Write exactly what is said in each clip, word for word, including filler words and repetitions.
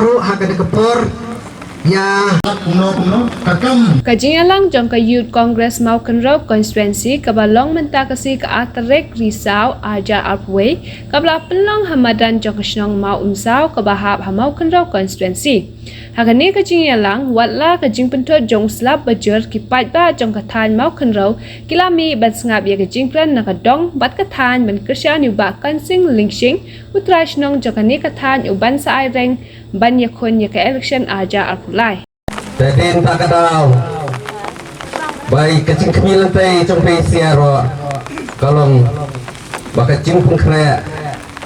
Ruh ha kane ka por ïa kumno kumno ka kam. Ka jingïalang jong ka Youth Congress Mawkynrew Constituency kaba long mynta ka sngi ka ar tarik Risaw arhajar arphew wei kaba la pynlong ha madan jong ka shnong Mawumsaw kaba hap ha Mawkynrew Constituency. Ha kane ka jingïalang, wat la ka jingpynthut jong u slap bajur, ki paidbah jong ka thaiñ Mawkynrew ki la mih ban sngap ïa ka jingkren na ka dong bad ka thaiñ ban kyrshan ïa u Bah Kansing Lyngshing, u trai shnong jong kane ka thaiñ, u ban sa ai reng ban ïakhun ïa ka election arhajar arphew lai. Te dei na ka daw ba ka jingkhmih lynti jong phi sha ruh ka long ba ka jingpynkhreh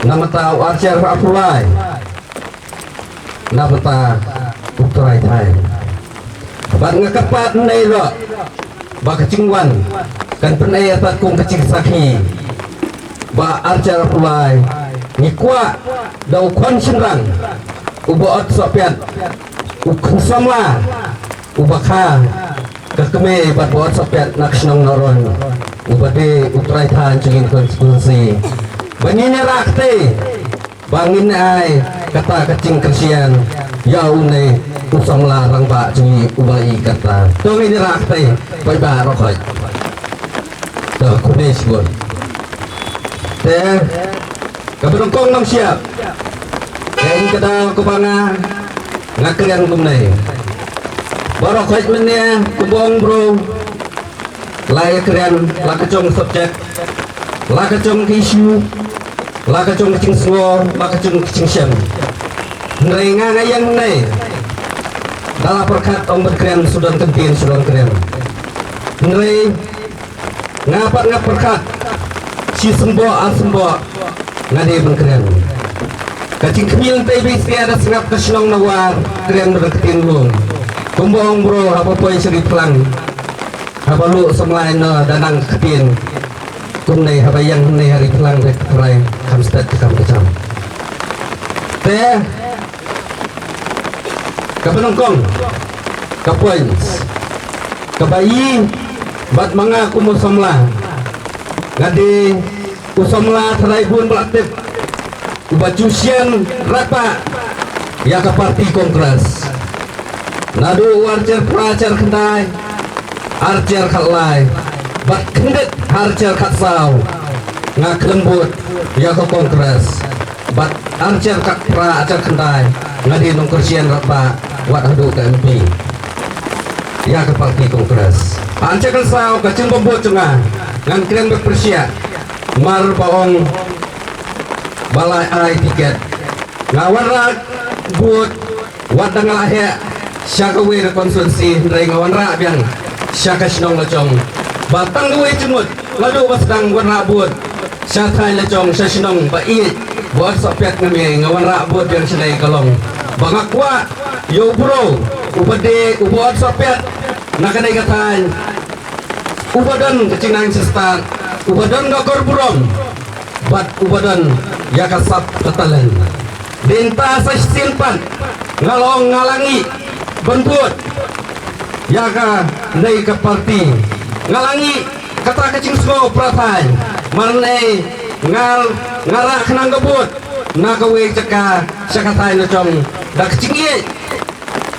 na ka bynta u arhajar arphew lai na ka bynta u trai thaiñ. Bad nga kyrpad mynne ruh ba ka jingwan kan pynïaid ïa ka kum ka jingsakhi ba arhajar arphew lai ngi kwah da u khun shynrang uba ot sohpiat, u khun samla uba kha ka kmie bad ba ot sohpiat na ka shnong Naron, uba dei u trai thaiñ jong ngi na ka constituency. Ba ngin ïarap te ba ngin ai kata ka jingkyrshan ïa une u samla rangbah jong ngi uba i kata. To ngin ïarap te, paidbah baroh khoit. To khublei shibun. Te kaba nyngkong nongshep, ïa ka daw kaba nga, nga kren kumne. Baroh khoit mynne kumba ong bro, la ïa kren la ka jong subject, la ka jong ka issue, la ka jong ka jingsngew, la ka jong ka jingshem. Hynrei nga nga ïeng mynne da la pyrkhat ong ban kren shu don kyntien shu don kren. Hynrei nga pat nga pyrkhat shi symboh ar symboh nga dei ban kren. Ka jingkhmih lynti ba i sngap da sngap ka shnong Nawar, kren da ka ktien lum. Kumba ong bro, haba poi sha ri phlang, haba luh samla ïa no da nang ka ktien. Kumne haba ïeng ne ha ri phlang, ri phlang kham stet kham ka jam. Te kaba nyngkong ka points kaba i bad ma nga kum u samla, nga dei u samla tharai bun ba la tip uba ju shian radbah ïa ka party Congress. Naduh u arhajar phra, arhajar khyndai, arhajar khatlai bad khyndiat arhajar khatsaw nga khlem bud ïa ka Congress. Bad arhajar khatphra, arhajar khyndai nga dei nongkyrshan radbah wat haduh ka M P ïa ka party Congress. Arhajar khatsaw ka jingbym bud jong nga, ngan kren beit pyrshah, mar ba ong ba la ai tiket, nga wanrah bud wat da nga la heh sha kawei ka constituency, hynrei nga wanrah biang sha ka shnong la jong. Ba tang kawei jingmut, naduh ba sdang wanrah bud sha thaiñ la jong, sha shnong ba ïeit, ba ot sohpiat nga mih, nga wanrah bud biang sha ne ka long ba nga kwah ïa u bro uba dei uba ot sohpiat na kane ka thaiñ, uba don ka jingnang jingstad, uba don ka kyrburom bad uba don ïa ka sap ka talent. Dei mynta sa shisien pat nga la ong nga la ngi ban bud ïa kane ka party. Nga la ngi kata ka jingsngew para thaiñ. Mar ne nga, nga rah khnang ka bud na kawei ka jaka sha ka thaiñ la jong da ka jingïeit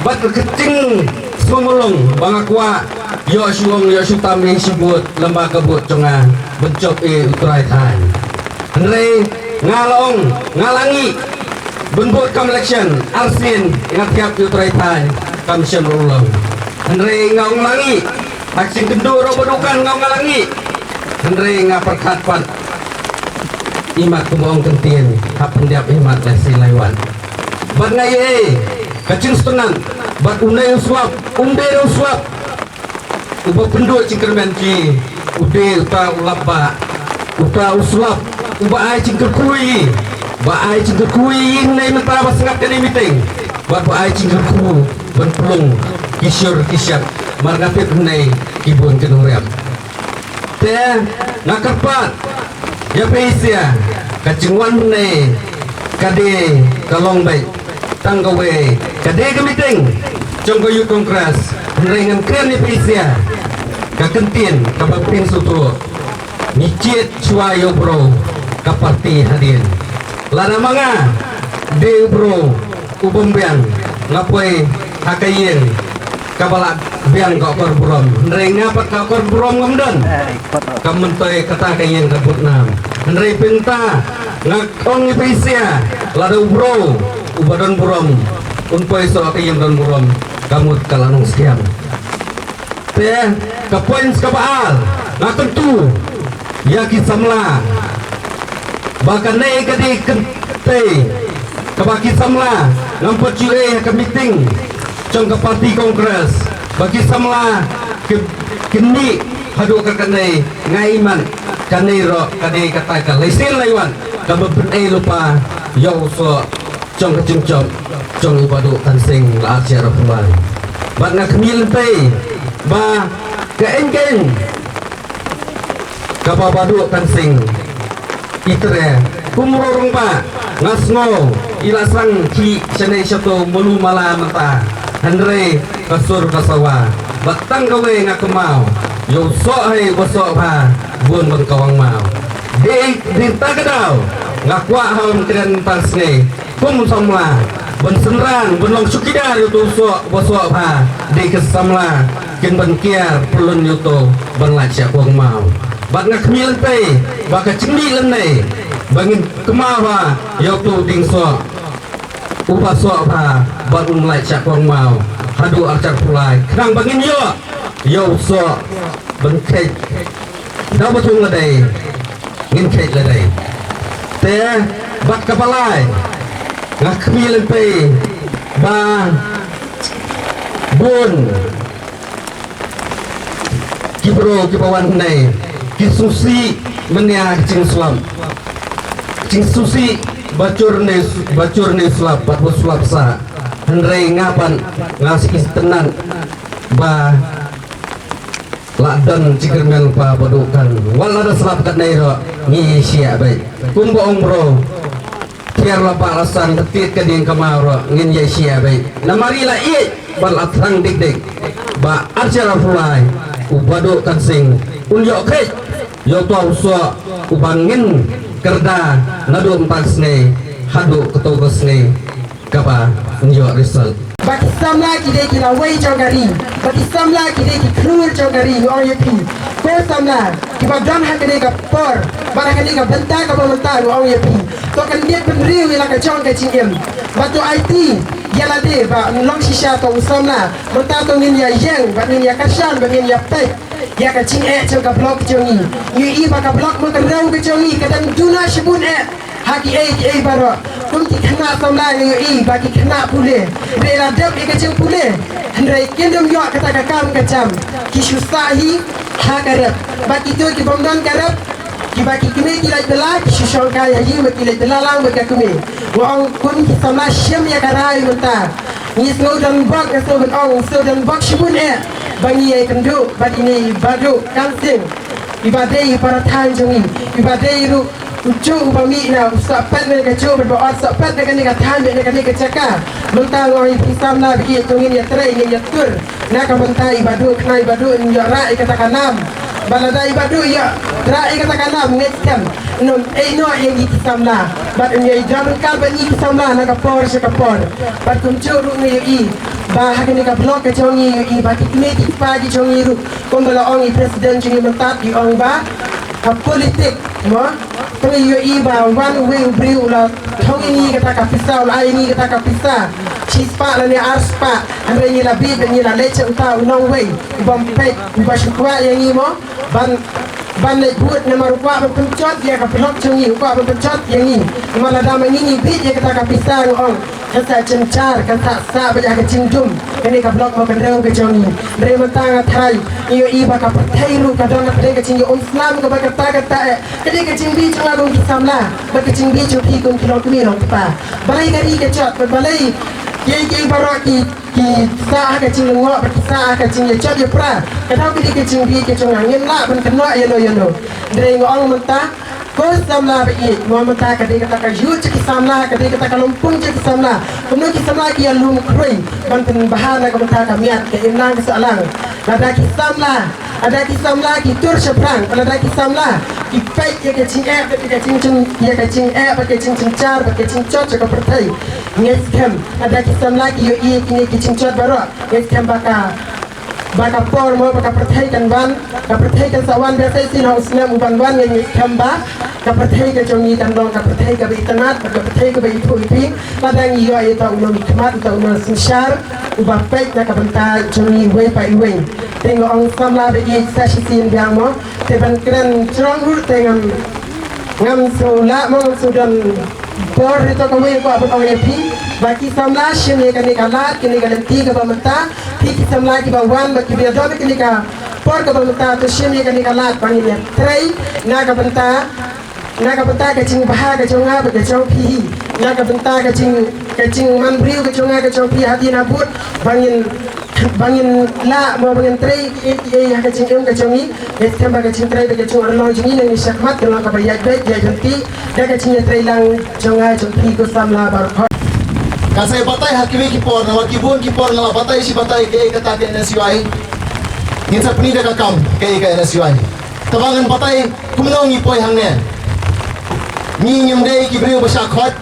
bad ka jingsngewlong ba nga kwah ïoh shu ong ïoh shu tam ïa shi bud lem bad ka bud jong nga ban jop ïa u trai thaiñ. Hynrei nga la ong nga la ngi ban bud kam election arsien, nga thiap ïa u trai thaiñ kam shem ruh long. Hynrei nga ong la ngi ha ka jingkynduh ruh ba dukan nga ong nga la ngi. Hynrei nga pyrkhat pat imat kumba ong kyntien, hap pyndiap imat lehse lai wat. Bad nga ïa ka jingsngewtynnat bad une u swap, um dei u swap uba pynduh jingkyrmen ki, u dei uta u lap ba, uta u swap uba ai jingkyrkhu ïa, ba ai jingkyrkhu ïa ne mynta ba sngap kane meeting, bad ba ai jingkyrkhu ban pynlong ki shur ki shep, mar nga tip ne ki bun ki nongrep. Te nga kyrpad ïa phi sha ka jingwan ne ka dei ka long beit tang kawei, ka dei ka meeting jong ka Youth Congress. Hynrei ngan kren ïa phi sha ka kyntien kaba phin sngewthuh. Ngi jied shuwa ïa u bro ka party hadien. Lada ma nga dei u bro U bym biang, nga poi ha ka ïing kaba la biang ka akor burom. Hynrei nga pat ka akor burom ngam don. Kam myntoi kata ka ïing ka bud nam. Hynrei mynta nga ong ïa phi sha lada u bro uba don burom un poi sha ka ïing don burom, ka mut ka la nongskiang. Te ka point kaba ar, nga kyntu ïa ki samla ba kane ka dei kynthei kaba ki samla ngam pat ju ei ha ka meeting jong ka party Congress, ba ki samla ki, ki mih haduh ka kane. Nga i man kane ruh ka dei kata ka laisin laiwan kaba pynei lypa ïa u soh jong ka jingjop jong i Bah Duh Kan Sing la ar hajar arphew lai. Bad nga khmih lynti ba ka eng ka eng kaba Bah Duh Kan Sing i trei, kumno ruh ba nga sngew i la sdang ki shane shato malu mala mynta. Hynrei ka sur ka sawa bad tang kawei nga kynmaw ïa u soh hi, ba soh bha bun ban kawang maw. Dei, dei ta ka daw nga kwah ha u kren tang sngi kum samla ban synran ban long chowkidar ïa uto u soh, ba soh bha. Dei ka samla kin ban kiar pynlong ïa uto ban lait shah kong maw. Bad nga khmih lynti ba ka jingmih lynti ba ngin kynmaw bha ïa uto u dieng soh uba soh bha bad un lait shah kong maw haduh ar hajar arphew lai, khnang ba ngin ïoh ïa u soh ban kheit da ba thung lade, ngin kheit lade. Te bad kaba lai, nga khmih lynti ba bun ki briew kiba wan hangne ki sngewsih mynta ka jingsngewsih, jingsngewsih ba jur ne, ba jur ne slap bad ba slap sah. Hynrei nga pat nga sngewsih tynat ba la don jingkyrmen pa Bah Duh Kan. Wat la da slap katne ruh ngi ïa shia beit. Kumba ong bro, thiar la ba la san, da tied ka dieng ka maw ruh ngin ïa shia beit. Namar i la ïeit bad la thrang dik dik ba ar hajar arphew lai u Bah Duh Kan Sing un ïoh kheit ïa uto u soh uba ngin kyrda naduh mynta ka sngi haduh kato ka sngi kaba ngin ïoh result. Ba ki samla ki dei ki lawei jong ka ri, ba ki samla ki dei ki khlur jong ka ri, nga ong ïa phi. Ko samla kiba don ha kane ka por bad ha kane ka bynta kaba mynta, nga ong ïa phi, to kyndit bynriew ïa la ka jong ka jingim. Ba to aiti ïa lade ba long shisha to u samla. Mynta to ngin ïa ïeng bad ngin ïa kyrshan bad ngin ïa peit ïa ka jingeh jong ka block jong ngi. Ngi ïohi ba ka block Mawkynrew ka jong ngi ka dang duna shibun eh ha kiei kiei baroh. Kum ki khynnah samla ngi ïohi ba ki khynnah pule, hynrei la dep ïa ka jingpule, hynrei kin ym ïoh kata ka kam ka jam. Ki shu sah hi ha ka rep. Ba kito ki bym don ka rep, kiba ki kmie ki lait bylla, ki shu shongkai ha ïing bad ki lait bylla lang bad ka kmie. Nga ong kum ki samla shim ïa ka rai mynta. Ngi sngew donbok, nga sngew ban ong sngew donbok shibun eh ba ngi ïai kynduh bad ine i Bah Duh Kan Sing, iba dei i para thaiñ jong ngi, iba dei ruh u juh uba mih na u sohpet na ka juh bad ba ot sohpet na kane ka thaiñ na kane ka jaka. Mynta nga ong ïa phi samla ba ïeit, to ngin ïa trei, ngin ïa tur na ka bynta i Bah Duh, khnang i Bah Duh un ïoh rah ïa kata ka nam. Ba lada i Bah Duh ïoh rah ïa kata ka nam, ngeit skhem un ym ei noh ïa ngi ki samla bad un ïai don ryngkat bad ngi ki samla na ka por sha ka por. Bad kumjuh ruh ngi ïohi ba ha kane ka block ka jong ngi, ïohi ba ki kmie ki kpa ki jong ngi ruh, kumba la ong i president jong ngi mynta, i ong ba ha politik mo, to ngi ïohi ba wan uwei u briew u la thung ïa ngi kata ka pisa, u la ai ïa ngi kata ka pisa, shispah lane arspah, hynrei ngi la bieit bad ngi la leit sha uta u nongwei u bym peit, uba shu kwah ïa ngi mo ban, ban leit vote, namar u kwah ban pynjot ïa ka block jong ngi, u kwah ban pynjot ïa ngi. Namar lada ma ngi ngi bieit ïa kata ka pisa, nga ong kan sa jynjar, kan sa sah beit ha ka jingdum kane ka block Mawkynrew ka jong ngi. Hynrei mynta nga tharai, ngi ïohi ba ka pyrthei ruh ka don hapdeng ka jingïaumslam kaba katta katta eh. Ka dei ka jingbieit jong nga kum ki samla bad ka jingbieit jong phi kum ki longkmie longkpa. Balei ka ri ka jot bad balei kiei kiei baroh ki, ki sah ha ka jinglyngngoh bad ki sah ha ka jingïajot ïapra. Ka dei ka dei ka jingbieit ka jong nga, ngim lah ban kynnoh ïano ïano. Hynrei nga ong mynta, ko samla ba ïeit, nga ong mynta ka dei kata ka youth jong ki samla, ka dei kata ka lympung jong ki samla. Kumno ki samla ki ïalum khrui ban pynbha na ka bynta ka miat, ka imlang ka sahlang. Lada ki samla Lada ki samla ki tur shaphrang, lada ki samla ki peit ïa ka jingeh bad ïa ka jingjynjar, ïa ka jingeh bad ka jingjynjar bad ka jingjot jong ka pyrthei. Ngi skhem lada ki samla ki ïohi ïa kine ki jingjot baroh, ngi skhem ba ka, ba ka por mo ba ka pyrthei kan wan, ka pyrthei kan sa wan ba sa shisien ha u snem u ban wan, ngi skhem ba ka pyrthei ka jong ngi kan long ka pyrthei kaba itynnad, ka pyrthei kaba ithuh itynnad. Lada ngi ïoh ïa uta u nongmihkhmat, uta u nongsynshar uba peit na ka bynta jong ngi iwei pa iwei. Te nga ong samla ba ïeit sa shisien biang mo. Te ban kren jrong ruh te ngam, ngam shu lah mo, ngam shu don bor ïa kato kawei ka ban ong ïa phi. Ba ki samla shim ïa kane ka lad, kane ka lynti kaba mynta. Phi ki samla kiba wan bad kiba ïadon kane ka por kaba mynta, to shim ïa kane ka lad ba ngin ïatrei na ka bynta, na ka bynta ka jingbha ka jong nga bad ka jong phi hi, na ka bynta ka jing, ka jingmanbriew ka jong nga ka jong phi hadien habud, ba ngin, ba ngin lah mo, ba ngin trei ïa, ïa, ïa ka jingim ka jong ngi. Ngi skhem ba ka jingtrei bad ka jingarlong jong ngi na ngi shakhmat kan long kaba ïaid beit ïaid ryntih da ka jingïatrei lang jong nga jong phi ko samla baroh. Ka sa ïa batai ha kiwei ki por, namar ki bun ki por nga la batai shi batai kaei kata ka N S U I. Ngin sa pyni da ka kam kaei ka N S U I. Tangba ngan batai kumno ngi poi hangne. Ngi ngim dei ki briew ba shah khot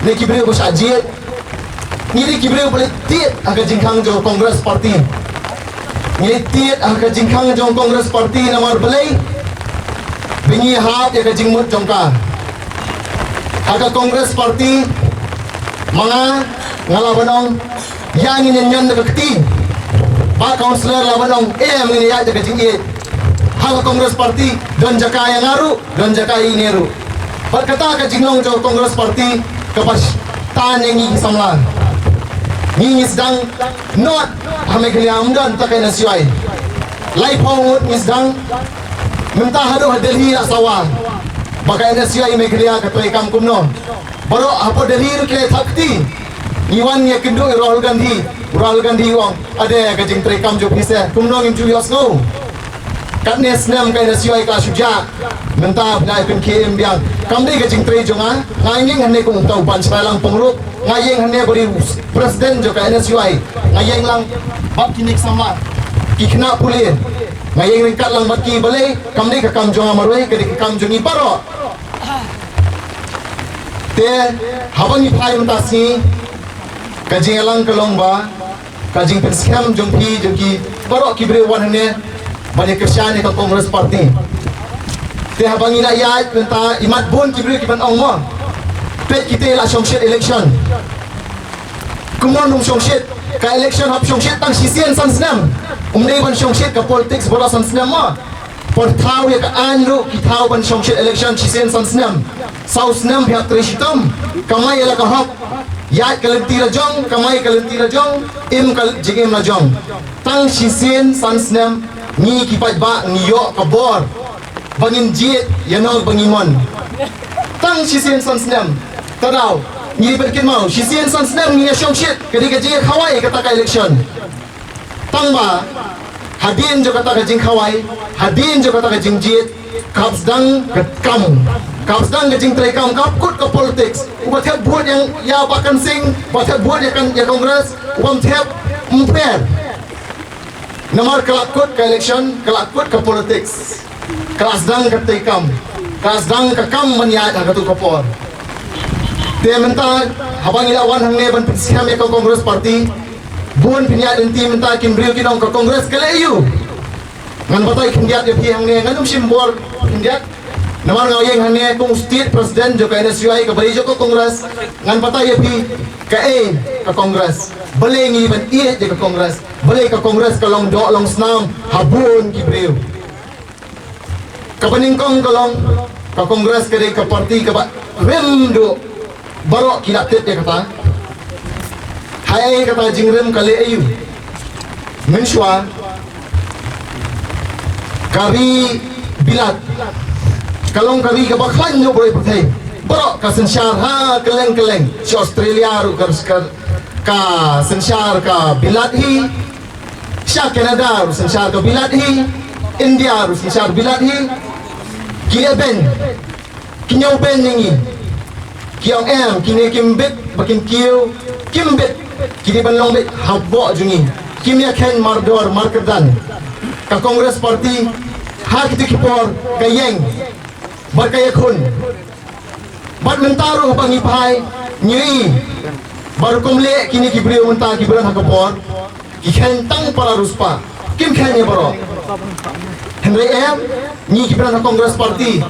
ne ki briew ba shah jied. Ngi dei ki briew ba la tied ha ka jingkhang jong Congress Party. Ngi la tied ha ka jingkhang jong Congress Party namar balei? Ba ngi hap ïa ka jingmut jong ka. Ha ka Congress Party ma nga, nga la ban ong ïa ngin ïa ñion da ka kti. Ba councillor la ban ong em, ngin ïa ïaid da ka jingïeit. Ha ka Congress Party don jaka ïa nga ruh, don jaka ïa ine ruh. Bad kata ka jinglong jong ka Congress Party kaba tan ïa ngi ki samla. Ngi ngi sdang not ha Meghalaya, ym don ta ka N S U I. Laiphew ngut ngi sdang. Mynta haduh ha Delhi la sawa ba ka N S U I Meghalaya ka trei kam kumno. Baroh hapoh Delhi ruh ki la thap kti. Ngi wan ngi kynduh ïa u Rahul Gandhi. U Rahul Gandhi u ong, ade ka jingtrei kam jong phi se, kumno ngim ju ïohsngew. Katne snem ka N S U I ka shu jah. Mynta phi la ïa pynkhie im biang. Kam dei ka jingtrei jong nga. Nga ïeng hangne kum uta u Ban Srailang Pyngrope. Nga ïeng hangne ba dei u president jong ka N S U I. Nga ïeng lang bad kine ki samla, ki khynnah pule. Nga ïeng ryngkat lang bad ki, balei? Kam dei ka kam jong nga marwei, ka dei ka kam jong ngi baroh. Te haba ngi phai mynta sngi, ka jingïalang ka long ba ka jingpynskhem jong phi, jong ki baroh ki briew wan hangne ban ïa kyrshan ïa ka Congress Party. Te haba ngi la ïaid mynta, imat bun ki briew ki ban ong mo, peit kita la shongshit election. Kumno ym shongshit? Ka election hap shongshit tang shisien san snem. Ym dei ban shongshit ka politics baroh san snem mo. Por thaw ïa ka aiñ ruh ki thaw ban shongshit election shisien san snem. Saw snem phi hap trei shitom. Kamai ïa la ka hok. Ïaid ka lynti la jong, kamai ka lynti la jong, im ka jingim la jong. Tang shisien san snem ngi ki paidbah ngi ïoh ka bor ba ngin jied ïa no ba ngi mon. Tang shisien san snem. Te daw ngi pyrkhat mo, shisien san snem ngi ïa shongshit, ka dei ka jingkhawai kata ka election. Tangba hadien jong kata ka jingkhawai, hadien jong kata ka jingjied, ka hap sdang ka kam, ka hap sdang ka jingtrei kam, ka hap kut ka politics. Uba thep vote ïa, ïa Bah Kan Sing, uba thep vote ïa kan, ïa Congress, uba ym thep, ym pher. Namar ka la kut ka election, ka la kut ka politics. Ka la sdang ka trei kam, ka la sdang ka kam ban ïaid ha katu ka por. Te mynta haba ngi la wan hangne ban pynskhem ïa ka Congress Party, bun pynïaid lynti mynta ki briew kin ong ka Congress ka leh aïu. Ngan batai khyndiat ïa phi hangne, ngan ym shim bor khyndiat. Namar nga ïeng hangne kum u state president jong ka N S U I kaba dei jong ka Congress. Ngan batai ïa phi kaei ka Congress, balei ngi ban ïeit ïa ka Congress, balei ka Congress ka long doh long snam ha bun ki briew. Kaba nyngkong ka long, ka Congress ka dei ka party kaba rim duh. Baroh ki la tip ïa kata. Haei kata jingrim, ka leh aïu? Mynshuwa ka ri Bilat ka long ka ri kaba khlaiñ duh baroh pyrthei. Baroh ka synshar ha kylleng kylleng. Sha Australia ruh ka, ka, ka synshar ka Bilat hi. Sha Canada ruh synshar ka Bilat hi, India ruh synshar Bilat hi. Ki leh beiñ, ki ñiew beiñ ïa ngi. Ki ong em, kine kim bit ba kin kiew, kim bit, ki dei ban long beit hapoh jong ngi. Kim ïa kheiñ mardor markyrdan. ka Congress Party ha kito ki por ka ïeng bad ka ïakhun. Bad mynta ruh haba ngi phai ngi ïohi ba rukom leh kine ki briew mynta kiba don ha ka por ki kheiñ tang para riewspah, kim kheiñ ïa baroh. Hynrei em, ngi kiba don ha Congress Party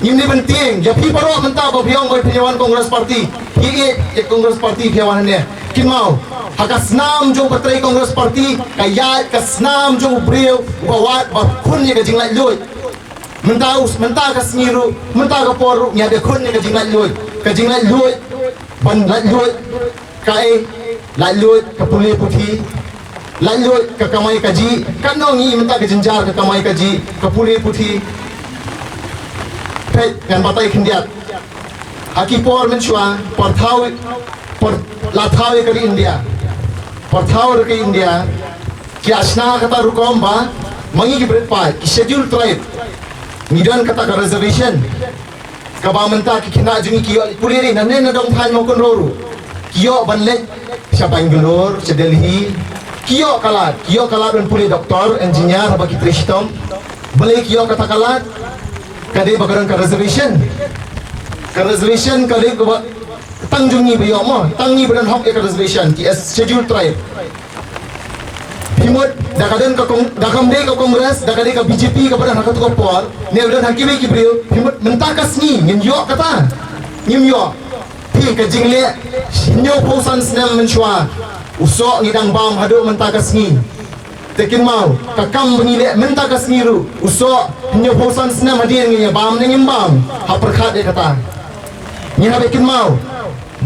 ngim dei ban tieng ïa phi baroh mynta ba phi ong ba phi wan Congress Party, phi ïeit ïa Congress Party phi wan hangne. Kynmaw, ha ka snam jong u patrei Congress Party ka ïaid ka snam jong u briew uba wad ba khun ïa ka jinglaitluid. Mynta u, mynta ka sngi ruh, mynta ka por ruh ngi hap ban khun ïa ka jinglaitluid, ka jinglaitluid, ban laitluid. Kaei? Laitluid ka pule puthi, laitluid ka kamai kajih. Katno ngi mynta ka jynjar ka kamai kajih, ka pule puthi. Peit, ngan batai khyndiat. Ha ki por mynshuwa, por thaw, por la thaw ïa ka ri India, por thaw ïa ka ri India, ki la shna kata rukom ba ma ngi ki bret paid, ki Scheduled Tribe, ngi don kata ka reservation. Kaba mynta ki khynnah jong ngi ki ïoh pule ri nangne na Dongphai Mawkynrew ruh, ki ïoh ban leit sha Bangalore, sha Delhi. Ki ïoh ka lad, ki ïoh ka lad ban pule doktor, engineer, haba ki trei shitom. Balei ki ïoh kata ka lad? Ka dei ba ka don ka reservation. Ka reservation ka dei kaba tang jong ngi ba ïoh mo, tang ngi ba don hok ïa ka reservation, ki Scheduled Tribe. Phi mut da ka don ka kong-, da kam dei ka Congress, da ka dei ka B J P kaba don ha kato ka por, ne ba don ha kiwei ki briew, phi mut mynta ka sngi ngin ïoh kata? Ngim ïoh. Phi, ka jingleh hynñiewphew san snem mynshuwa u soh ngi dang bam haduh mynta ka sngi. Te kynmaw, ka kam ba ngi leh mynta ka sngi ruh, u soh hynñiewphew san snem hadien ngin ïa bam ne ngim bam, ha pyrkhat ïa kata. Ngi hap ban kynmaw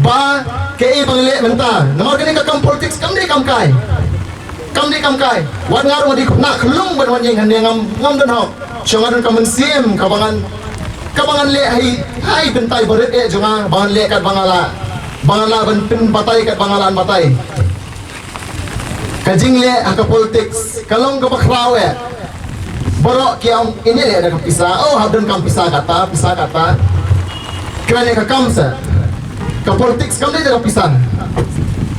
ba kaei ba ngi leh mynta, namar kane ka kam politics kam dei kam kai. Kam dei kam kai. Wat nga ruh nga dei khynnah khyllung ban wan ïeng hangne, ngam, ngam don hok. Shuwa nga don ka mynsiem kaba ngan, kaba ngan leh ha i, ha i bynta ba rit eh jong nga, ba ngan leh katba nga lah, ba ngan lah ban pynbatai katba nga lah ban batai. Ka jingleh ha ka politics ka long kaba khraw eh. Baroh ki ong, ine leh da ka pisa, oh, hap donkam pisa kata, pisa kata. Kren ïa ka kam sa. Ka politics kam dei da ka pisa.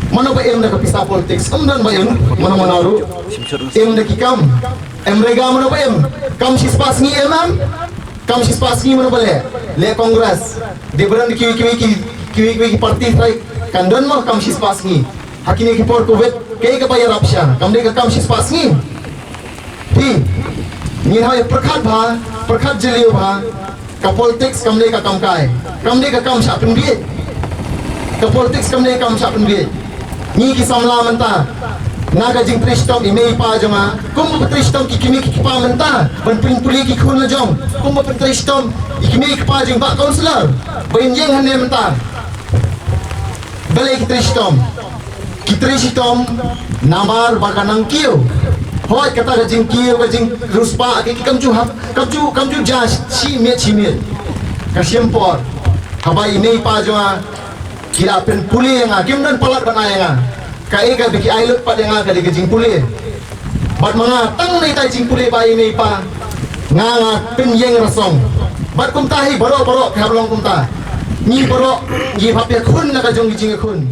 Mano ba im da ka pisa politics? Ym don ba im, mano mano ruh. Im da ki kam. MGNREGA mano ba im? Kam shispah sngi im, em? Kam shispah sngi mano ba leh? Leh Congress. Dei ba don kiwei kiwei ki, kiwei kiwei ki party trai kan don mo kam shispah sngi. Ha kine ki por Covid kaei kaba ïarap sha, kam dei ka kam shispah sngi. Phi, ngin hap ban pyrkhat bha, pyrkhat jylliew bha. Ka politics kam dei ka kam kai, kam dei ka kam shah pynbiej. Ka politics kam dei ka kam shah pynbiej. Ngi ki samla mynta, na ka jingtrei shitom i mei i pa jong nga, kumba pyntrei shitom ki kmie ki kpa mynta ban pynpule ki khun la jong, kumba pyntrei shitom i kmie i kpa jong i bah councillor ba in ïeng hangne mynta. Balei ki trei shitom? Ki trei shitom namar ba ka nang kiew. Hooid, kata ka jingkiew, ka jingriewspah, ki, ki kam ju hap, kam ju, kam ju jia shi miet shi miet. Ka shim por. Haba i mei i pa jong nga ki la pynpule ïa nga, kim don palat ban ai ïa nga. Kaei kaba ki ai lut pat ïa nga ka dei ka jingpule. Bad ma nga tang na itai jingpule ba i mei i pa, nga, nga pynïeng rasong. Bad kumta hi baroh baroh phi hap long kumta. Ngi baroh ngi hap ïakhun na ka jong ki jingïakhun.